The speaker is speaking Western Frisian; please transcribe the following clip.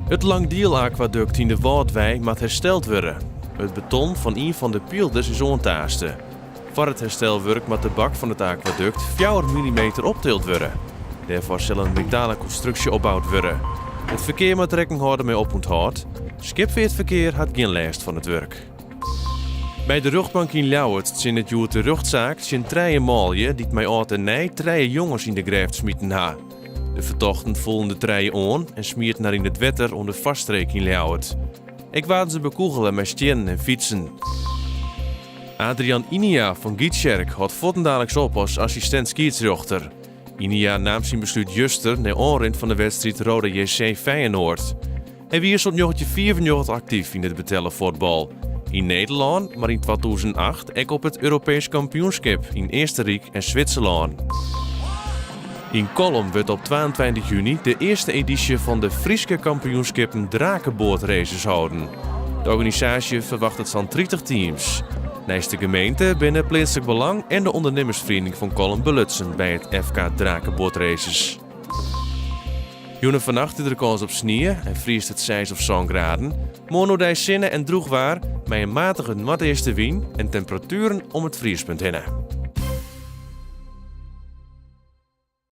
It Langdiel-akwadukt yn de Wâldwei moat hersteld wurde. It beton fan ien fan de pylders is oantaaste. Foar it herstelwurk moat de bak fan it akwadukt 4 milimeter optild wurde. Dêrfoar sil in metalen konstruksje opboud wurde. It ferkear moat rekken hâlde mei opûnthâld. Skipfeartferkear hat gjin lêst fan it wurk. By de rjochtbank yn Ljouwert tsjinnet hjoed de rjochtsaak tsjin trije manlju dy't mei âld en nij trije jonges yn de grêft smiten ha. De fertochten foelen de trije oan en smieten har yn it wetter oan de Foarstreek yn Ljouwert. Ek waarden se bekûgele mei stiennen en fytsen. Adrian Inia fan Gytsjerk hâldt fuortendaliks op as assistint-skiedsrjochter. Inia naam syn beslút juster nei ôfrin fan de wedstriid Roda JC Feyenoord. Hy wie sûnt 1995 aktyf yn it betelle fuotbal. Yn Nederlân, mar yn 2008 ek op it Europeesk kampioenskip yn Eastenryk en Switserlân. Yn Kollum wurdt op 22 juny de earste edysje fan de Fryske kampioenskippen drakeboatraces holden. De organisaasje ferwachtet sa'n 30 teams. Neist de gemeente binne Pleatslik Belang en de ûndernimmersferiening fan Kollum belutsen by it FK Drakeboatraces. Jûn en fannacht is der kâns op snie en friest it seis of sân graden. Moarn oerdei sinne en drûch waar mei in matige noardeastewyn en temperatueren om it friespunt hinne.